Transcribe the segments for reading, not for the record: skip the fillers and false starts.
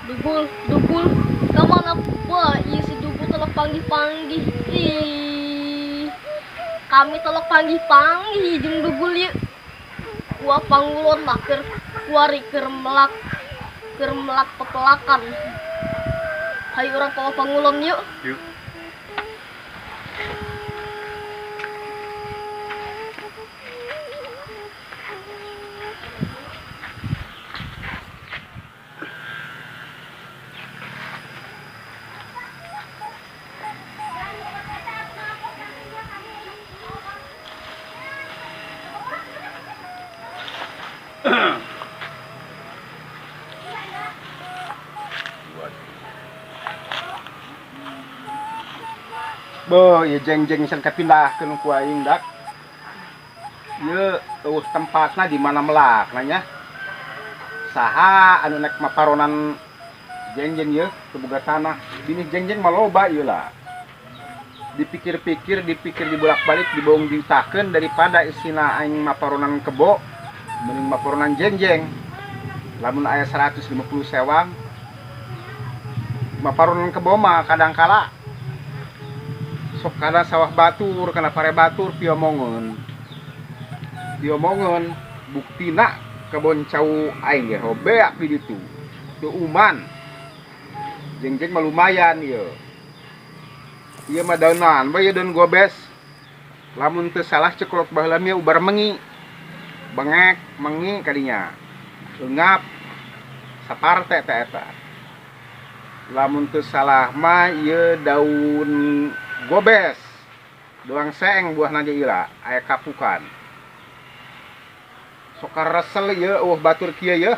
Dugul, dugul, kamana ba? Iya si dugul tolak panggih-panggih. Ih, kami tolak panggih-panggih jeung dugul ieu. Kuah pangulon lah keur kuari keur melak pepelakan. Hayu urang ka pangulon yuk. Yuk. Bo, ya jeng-jeng sen kapindahkeun ku aing dak. Ieu eueuh tempatna di mana melak nanya. Saha anu nek maparonan jeng-jeng ieu teu boga tanah. Binih jeng-jeng mah loba ieu lah. Dipikir-pikir, dipikir dibolak-balik, dibohong diutakeun daripada isina aing maparonan kebo, mending maparonan jeng-jeng. Lamun aya 150 sewang maparonan kebo mah kadangkala sok kana sawah batur, kana pare batur piomongeun. Piomongeun buktina kebon cau aing ge hobeak di ditu. Teu uman. Jeng-jeng mah lumayan ieu. Ieu mah daunan bae ieu daun gobes. Lamun teu salah ceklok baheula mah ubar mengi. Bengek mengi kadinya. Eungap saparte teh eta. Lamun teu salah mah ieu daun gobes. Doang seeng buahna ge ila, aya kapukan. Sok karesel ieu eueuh batur kieu yeuh.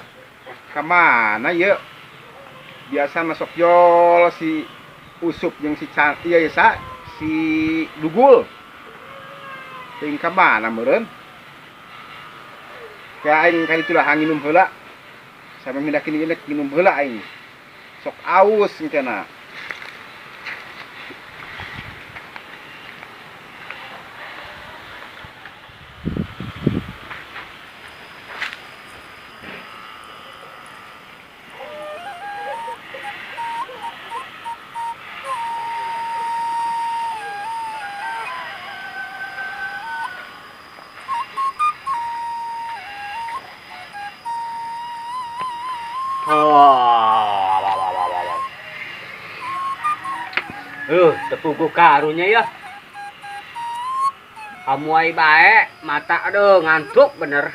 Ka mana ieu? Biasa masuk jol si Usup jeung si ieu ieu sa, si Dugul. Teuing ka mana meureun? Kayak aing kali itulah nginum heula. Sampe mindakeun ieu minum heula aing. Sok aus engkena. Tepuguh karunya ya. Kamu ai bae, mata aduh ngantuk bener.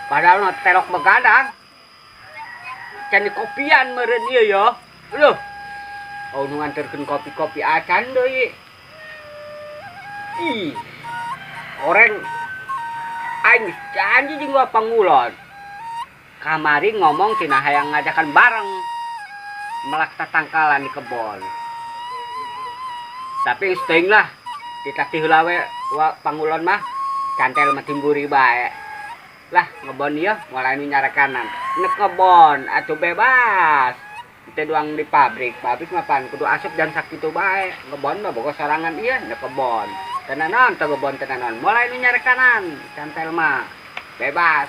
Padahal mah telok begadang. Can di kopian meureun ieu ya. Aduh. Oh, nu nganterkeun kopi-kopi acan deui. Ih. Oreng aing janji jeung gua pangulon. Kamari ngomong cenah hayang ngajakan bareng melak tatangkalan di kebon. Tapi geus teuing lah, ditati heula we wa pangulon mah cantel mah timburi bae. Lah ngebon ieu moal anu nyarekanan. Nek ngebon atuh bebas. Teu doang di pabrik, pabrik mah pan kudu asup jam sakitu bae. Ngebon mah boga sorangan ieu nek kebon. Tenanon teu ngebon tenanon, moal anu nyarekanan cantel mah bebas.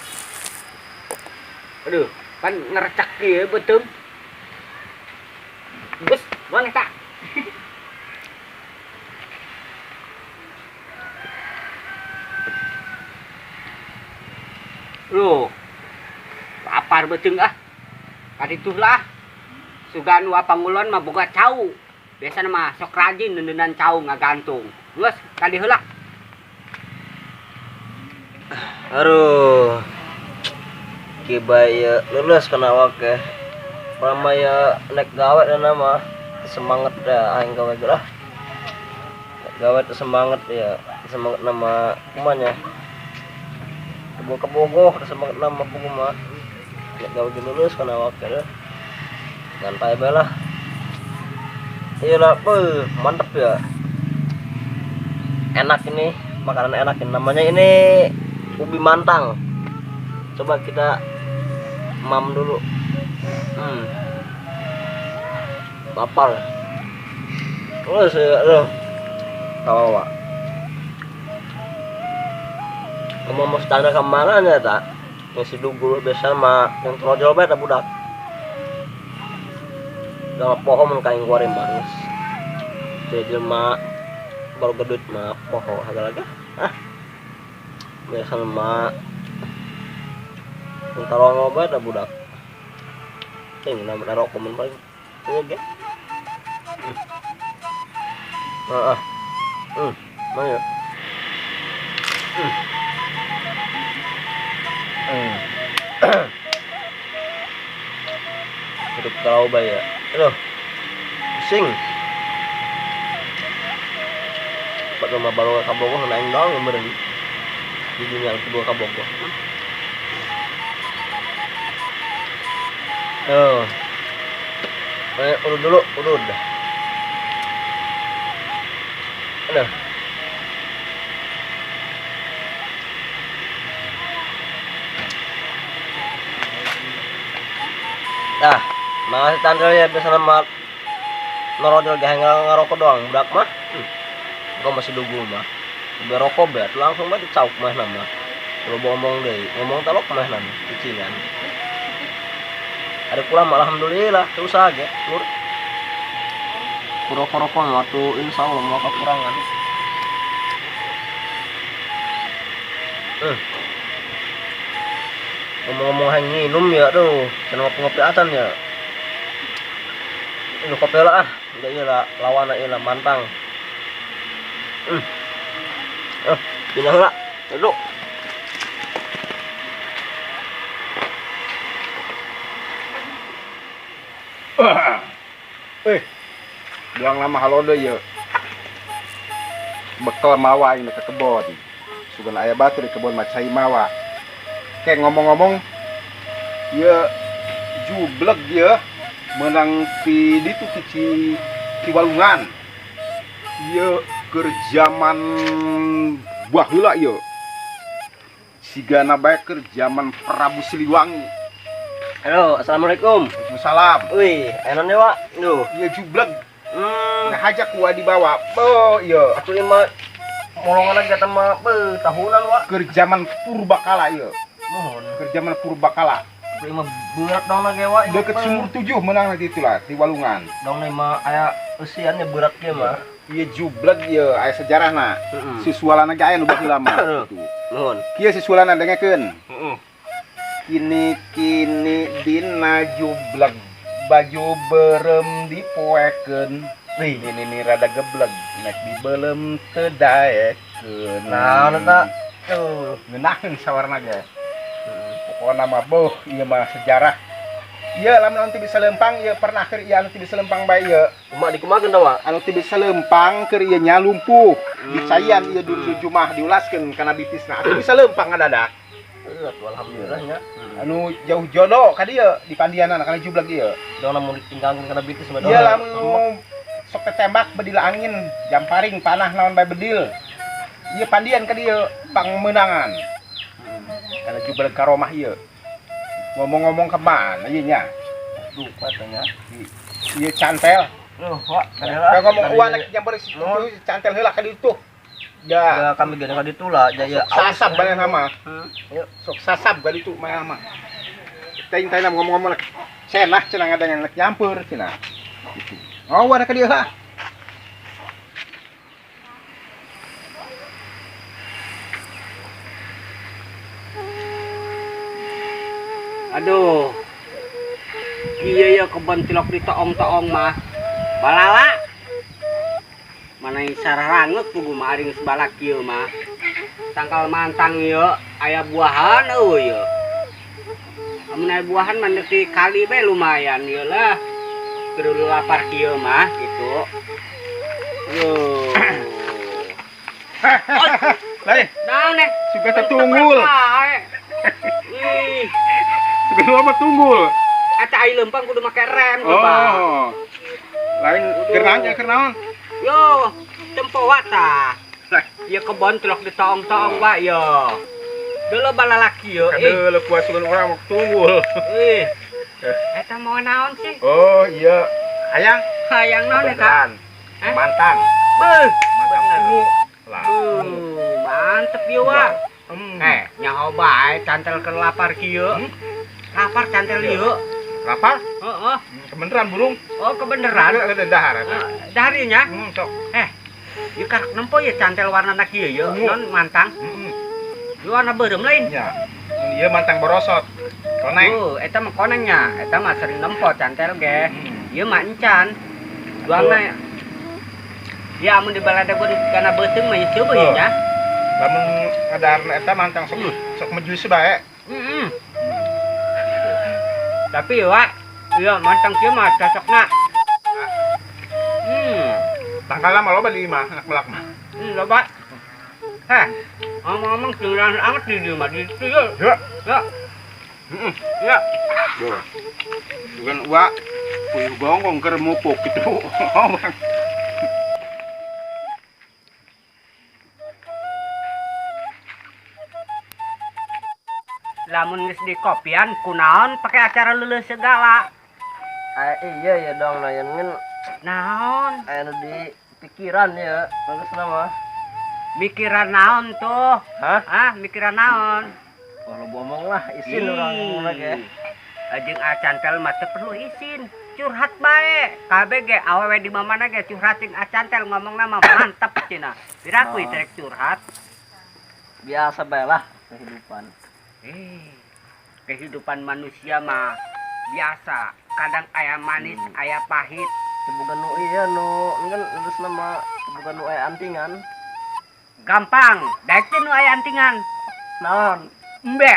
Aduh, pan ngerecek ieu beuteung. Geus, boleh tak? Loh, lapar beuteung ah. Kadituh lah. Sugan wa pangulon mah boga cau. Biasana mah sok rajin neuneunan cau ngagantung. Geus, kali heula. Aduh. Kiba ieu lulus kana awak ge. Prama ya nek gawe dana mah semangat dah aing gawe ge lah. Nek gawe teh semangat ya, semangat nama kumanya. Kebo-kebogoh semangat nama kumaha. Nek gawe ge lulus kana awak ge lah. Santai bae lah. Iya lah, beuh, mantep ya. Enak ini, makanan enak ini. Namanya ini ubi mantang. Coba kita mam dulu. Lapar. Terus ya, aduh. Tawa, Pak. Kamu mau standar ke mana nya, tak? Yang si Dugul biasa mah yang trojol bae tak budak. Gawa poho mun kaing kuari mah geus. Jadi jelema baru gedut mah poho sagala ge. Ah. Biasa mah tarongo bae da budak. Ting nama rokok mun paling ieu ge. Heeh. Mana ya? Hidup kalau bae ya. Aduh. Pusing. Pak mah baru ka Bogor naing dong meureun. Di dunia kedua ka Bogor. Tuh. Urut dulu, urut dah. Aduh. Nah, masih tandel ya biasa nama norodel gak ngerokok doang, budak mah. Gua masih dugu mah. Udah rokok bet langsung banget dicauk mah nama. Kalau ngomong deh, ngomong telok mah nama, cicingan. Ada kurang alhamdulillah, terus aja, lur. Kurok-kurokon waktu insya Allah mau kekurangan. Ngomong-ngomong hang minum ya tuh, cenah ngopi-ngopi atan ya. Ini kopi lah ah, enggak iya lah, lawan iya lah mantang. Pindah lah, duduk. Bilang lama halo deh ya. Bekal mawa ini ke kebon. Sugan aya batu di kebon macai mawa. Kayak ngomong-ngomong, ya jublek ya menang ti ditu ti Ciwalungan. Ya keur zaman baheula ya. Sigana bae keur zaman Prabu Siliwangi. Halo, assalamualaikum. Waalaikumsalam. Wih, enaknya Wak. Duh, ya jublek. Nah aja kuah dibawa. Oh, iya. Atuh ieu mah molongan lagi eta mah tahunan Wak. Keur zaman purbakala ieu. Mohon. Keur zaman purbakala. Atuh ieu mah berat dong lagi Wak. Deket sumur 7 menang nanti itulah di Walungan. Dong mah aya eusiannya berat ge mah. Ieu jublek ieu aya sejarahna. Susualana ge aya nu baheula mah. Gitu. Nuhun. Kieu susualana dengekeun. Heeh. Kini-kini dina jublek baju berem dipoekeun. Wih, ini nih rada geblek, nek dibelem teu daekeun. Nah, eta tuh ngeunaheun sawarna ge. Pokona mah beuh ieu mah sejarah. Ieu lamun anu teu bisa lempang ieu pernah keur ieu anu teu bisa lempang bae ieu. Kumaha dikumakeun da, Wak? Anu teu bisa lempang keur ieu nya lumpuh. Dicaian ieu dulu jumah diulaskeun kana bitisna. Atuh bisa lempang ngadadak. Alhamdulillah nya. Anu jauh jodoh ka dieu di pandianana kana jublek ieu. Dong lamun ditinggalkeun kana bitis mah. Ieu lamun sok tetembak bedil angin, jamparing panah naon bae bedil. Ieu pandian ka dieu pangmeunangan. Kana jublek ka romah ieu. Ngomong-ngomong ke mana ieu nya? Duh, katanya. Ieu cantel. Duh, Wak, Kalau ngomong uang lagi nyamper cantel heula ka dieu tuh. Ya, kami gak ada lah, jaya. Sasab banyak nama. Sok sasab gak itu mah nama. Teng teng ngomong-ngomong lagi. Cenah cenah ngadangan lagi nyampur cenah. Gitu. Oh, ada ke dia lah. Aduh. Iya ya kebon tilok di toong-toong mah. Balala. Mana yang sararanget pugu mah aring sebalak ieu mah. Tangkal mantang ieu aya buahan eueuh ieu. Amun aya buahan mah di kali bae lumayan ieu lah. Keur lapar kieu mah gitu. Yo. Lain. Naon eh? Suka tetunggul. Ih. Suka mah tunggul. Eta ai lempang kudu make rem coba. Oh. Lain keur naon ya keur naon? Yo, tempo wata. Ya kebon telok ditoong-toong wae yo. Dulu balalaki yo. Kadeuleuk kuas sugan urang tunggul. Ih. Eta mau naon sih? Oh, iya. Hayang. Hayang naon eta? Mantang. Beuh, mantang ungu. Lah. Mantep yo, Wak. Nyaho bae cantel keur lapar kieu. Lapar cantel ieu. Lapar? Heeh. Kebeneran burung. Oh, kebeneran. Ada dahar eta. Daharinya? Sok. Ieu karak nempo ya cantel warna kieu ye, non mantang. Heeh. Ieu warna beureum lain. Nya. Mun ieu mantang borosot. Koneng. Oh, eta mah konengnya. Eta mah sering nempo cantel ge. Ieu mah encan. Duangna. Ya amun dibaladegun kana beuteung mah ieu coba ieu nya. Lamun ngadaharna eta mantang sok sok mejus bae. Heeh. Tapi wa, ieu mantang kieu mah cocokna. Tangkalna mah loba di imah, anak melak mah. Loba. Heh, ngomong-ngomong curang anget di dieu mah di dieu. Ya. Ya. Heeh. Ya. Duh. Bukan uak puyuh gonggong keur mupuk gitu. Oh, Bang. Lamun geus di kopian kunaon pakai acara leuleus segala. Iya ya dong lain ngen naon aya nu di pikiran ya bagus nama. Mikiran naon tuh? Hah? Ah, mikiran naon? Oh, lo bomong lah isin urang ngomong ge. Jeung acantel mah teu perlu isin, curhat bae. Kabeh ge awewe di mamana ge curhat jeung acantel ngomongna mah mantep cenah. Piraku oh. Rek curhat. Biasa bae lah kehidupan. Kehidupan manusia mah biasa, kadang aya manis, aya pahit. Bukan nu iya nu kan terus nama bukan nu aya antingan. Gampang, daek teh nu aya antingan. Naon? Embe.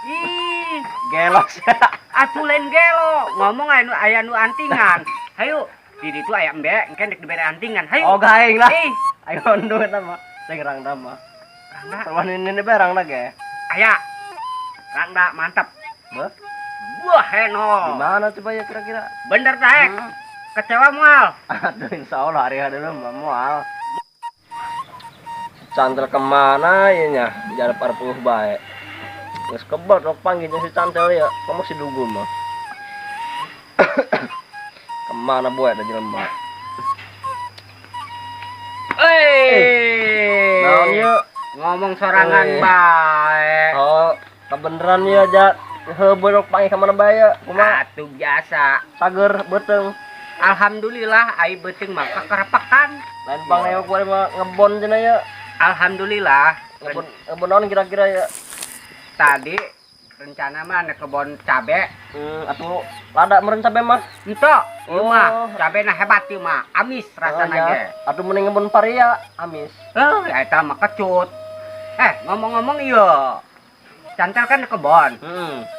Ih, gelo sia. Atuh lain gelo, ngomong aya nu aya nu antingan. Hayu, di ditu aya embe, engke rek dibere antingan. Hayu. Oh, gaeng lah. Ayo nu eta mah, sing rangda mah. Rangda. Sama ini bae rangda ge. Aya. Rangda mantap. Beuh. Wah, heno. Di mana coba ya kira-kira? Bener daek. Kecewa moal. Aduh, insyaallah hari hari mah moal. Cantel kemana ya nya? Jalan parpuh bae. Geus kebot rok panggil si cantel ya. Kamu si dugul mah. Kemana boy ada jelema? Eh. Naon yeuh? Ngomong sorangan bae. Oh, kebeneran ya ja. Heubeul rok panggil ka mana bae ya? Kumaha? Atuh biasa. Sager beuteung. Alhamdulillah ai beuteung mah kekerepekan. Lain pang newek kuari mah ngebon cenah ya. Alhamdulillah. Ngebon naon kira-kira ya? Tadi rencana mah nek kebon cabe. Atuh lada meureun cabe mah. Henteu, ieu mah cabena hebat ieu mah, amis rasana ge. Atuh mending ngebon paria, amis. Heuh, eta mah kecut. Ngomong-ngomong ieu. Cantel kan di kebon.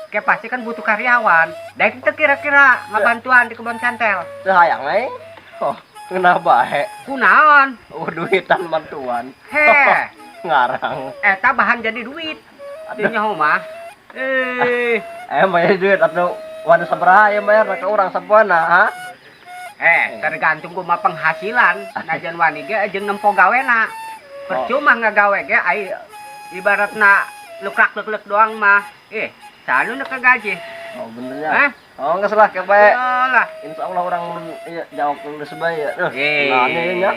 Kayak pasti kan butuh karyawan. Daek teu kira-kira ngabantuan di kebon cantel. Teu hayang we. Oh, kenapa he? Kunaon? Oh, duitan bantuan. Heh, ngarang. Eta bahan jadi duit. Teu nyaho mah. Bayar duit atuh wani sabaraha ya bayar ka urang sapoana, ha? Tergantung kumaha penghasilan. Najan wani ge jeung nempo gawena. Percuma ngagawe ge ai ibaratna lukrak-lukluk doang mah. Selalu nek gaji. Oh, benernya. Hah? Oh, enggak salah ke bae. Lah, insyaallah orang ieu jawab geus bae ya. Nah, nya.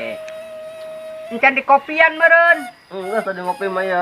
Encan di kopian meureun. Enggak tadi ngopi mah ya.